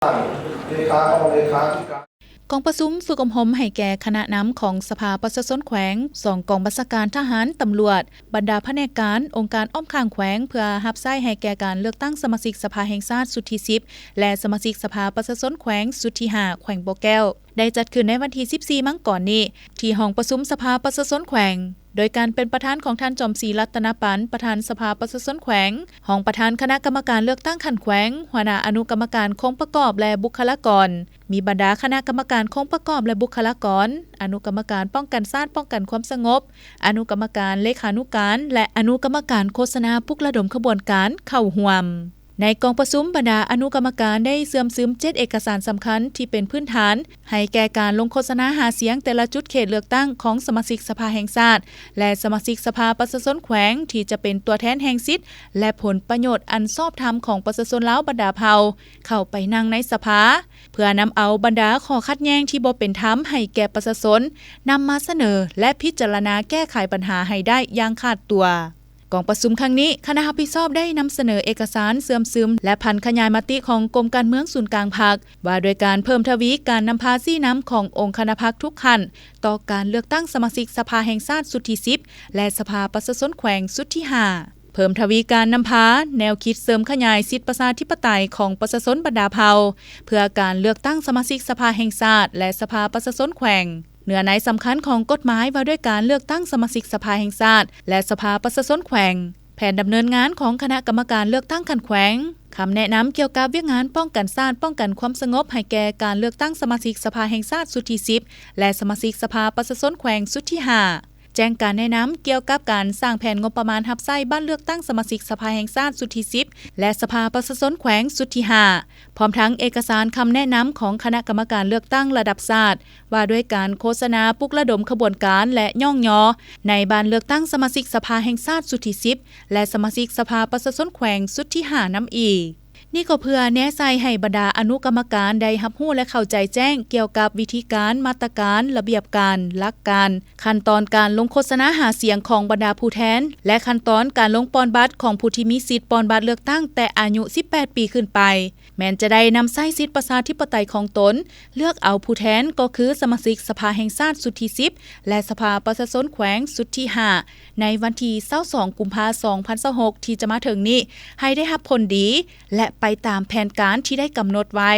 ເລຂາ ຮອງເລຂາທິການ. ກອງປະຊຸມຝຶກອົບຮົມໃຫ້ແກ່ຄະນະນຳຂອງສະພາປະຊາຊົນແຂວງ, ສອງກອງບັນຊາການທະຫານ, ຕຳຫຼວດ, ບັນດາພະແນກການ, ອົງການອ້ອມຂ້າງແຂວງ ເພື່ອຮັບໃຊ້ໃຫ້ແກ່ການເລືອກຕັ້ງສະມາຊິກສະພາແຫ່ງຊາດຊຸດທີສິບ ແລະ ສະມາຊິກສະພາປະຊາຊົນແຂວງຊຸດທີຫ້າ ແຂວງບໍ່ແກ້ວ ໄດ້ຈັດຂຶ້ນໃນວັນທີສິບສີ່ ມັງກອນນີ້ ທີ່ຫ້ອງປະຊຸມສະພາປະຊາຊົນແຂວງ ໂດຍການເປັນປະທານຂອງທ່ານ ຈອມສີ ລັດຕະນະປັນ ປະທານສະພາປະຊາຊົນແຂວງ, ຮອງປະທານຄະນະກຳມະການເລືອກຕັ້ງຂັ້ນແຂວງ, ຫົວໜ້າອະນຸກຳມະການຄົງປະກອບ ແລະ ບຸກຄະລາກອນ, ມີບັນດາຄະນະກຳມະການຄົງປະກອບ ແລະ ບຸກຄະລາກອນ, ອະນຸກຳມະການປ້ອງກັນຊາດ, ປ້ອງກັນຄວາມສະຫງົບ, ອະນຸກຳມະການເລຂານຸການ ແລະ ອະນຸກຳມະການໂຄສະນາປຸກລະດົມຂະບວນການເຂົ້າຮ່ວມ. ໃນກອງປະຊຸມ, ບັນດາອະນຸກຳມະການໄດ້ເຊື່ອມຊຶມເຈັດເອກະສານສຳຄັນທີ່ເປັນພື້ນຖານໃຫ້ແກ່ການລົງໂຄສະນາຫາສຽງແຕ່ລະຈຸດເຂດເລືອກຕັ້ງຂອງສະມາຊິກສະພາແຫ່ງຊາດ ແລະ ສະມາຊິກສະພາປະຊາຊົນແຂວງ ທີ່ຈະເປັນຕົວແທນແຫ່ງສິດ ແລະ ຜົນປະໂຫຍດອັນຊອບທຳຂອງປະຊາຊົນລາວບັນດາເຜົ່າ ເຂົ້າໄປນັ່ງໃນສະພາ ເພື່ອນຳເອົາບັນດາຂໍ້ຂັດແຍ່ງທີ່ບໍ່ເປັນທຳໃຫ້ແກ່ປະຊາຊົນ ນຳມາສະເໜີ ແລະ ພິຈາລະນາແກ້ໄຂບັນຫາໃຫ້ໄດ້ຢ່າງຂາດຕົວ. ກອງປະຊຸມຄັ້ງນີ້, ຄະນະຮັບຜິດຊອບໄດ້ນຳສະເໜີເອກະສານເຊື່ອມຊຶມ ແລະ ຜັນຂະຫຍາຍມະຕິຂອງກົມການເມືອງສູນກາງພັກ ວ່າດ້ວຍການເພີ່ມທະວີການນຳພາຊີ້ນຳຂອງອົງຄະນະພັກທຸກຂັ້ນ ຕໍ່ການເລືອກຕັ້ງສະມາຊິກສະພາແຫ່ງຊາດຊຸດທີສິບ ແລະ ສະພາປະຊາຊົນແຂວງຊຸດທີຫ້າ. ເພີ່ມທະວີການນຳພາແນວຄິດເສີມຂະຫຍາຍສິດປະຊາທິປະໄຕຂອງປະຊາຊົນບັນດາເຜົ່າ ເພື່ອການເລືອກຕັ້ງສະມາຊິກສະພາແຫ່ງຊາດ ແລະ ສະພາປະຊາຊົນແຂວງ. ເນື້ອໃນສຳຄັນຂອງກົດໝາຍວ່າດ້ວຍການເລືອກຕັ້ງສະມາຊິກສະພາແຫ່ງຊາດ ແລະ ສະພາປະຊາຊົນແຂວງ, ແຜນດຳເນີນງານຂອງຄະນະກຳມະການເລືອກຕັ້ງຂັ້ນແຂວງ, ຄຳແນະນຳກ່ຽວກັບວຽກງານປ້ອງກັນຊາດ, ປ້ອງກັນຄວາມສະຫງົບໃຫ້ແກ່ການເລືອກຕັ້ງສະມາຊິກສະພາແຫ່ງຊາດຊຸດທີສິບ ແລະ ສະມາຊິກສະພາປະຊາຊົນແຂວງຊຸດທີຫ້າ. ແຈ້ງການແນະນຳກ່ຽວກັບການສ້າງແຜນງົບປະມານຮັບໃຊ້ບັດເລືອກຕັ້ງສະມາຊິກສະພາແຫ່ງຊາດຊຸດທີສິບ ແລະ ສະພາປະຊາຊົນແຂວງຊຸດທີຫ້າ ພ້ອມທັງເອກະສານຄຳແນະນຳຂອງຄະນະກຳມະການເລືອກຕັ້ງລະດັບຊາດ ວ່າດ້ວຍການໂຄສະນາປຸກລະດົມຂະບວນການ ແລະ ຍ້ອງຍໍໃນບັດເລືອກຕັ້ງສະມາຊິກສະພາແຫ່ງຊາດຊຸດທີສິບ ແລະ ສະມາຊິກສະພາປະຊາຊົນແຂວງຊຸດທີຫ້ານຳອີກ. ນີ້ກໍເພື່ອແນໃສ່ໃຫ້ບັນດາອະນຸກຳມະການໄດ້ຮັບຮູ້ ແລະ ເຂົ້າໃຈແຈ້ງກ່ຽວກັບວິທີການ, ມາດຕະການ, ລະບຽບການ, ຫຼັກການ, ຂັ້ນຕອນການລົງໂຄສະນາຫາສຽງຂອງບັນດາຜູ້ແທນ ແລະ ຂັ້ນຕອນການລົງປ່ອນບັດຂອງຜູ້ທີ່ມີສິດປ່ອນບັດເລືອກຕັ້ງແຕ່ອາຍຸສິບແປດປີຂຶ້ນໄປ ແມ່ນຈະໄດ້ນຳໃຊ້ສິດປະຊາທິປະໄຕຂອງຕົນ ເລືອກເອົາຜູ້ແທນ ກໍຄືສະມາຊິກສະພາແຫ່ງຊາດຊຸດທີສິບ ແລະ ສະພາປະຊາຊົນແຂວງຊຸດທີຫ້າ ໃນວັນທີຊາວສອງ ກຸມພາ ສອງພັນຊາວຫົກ ທີ່ຈະມາເຖິງນີ້ ໃຫ້ໄດ້ຮັບຜົນດີ ແລະ ໄປຕາມແຜນການທີ່ໄດ້ກຳນົດໄວ້.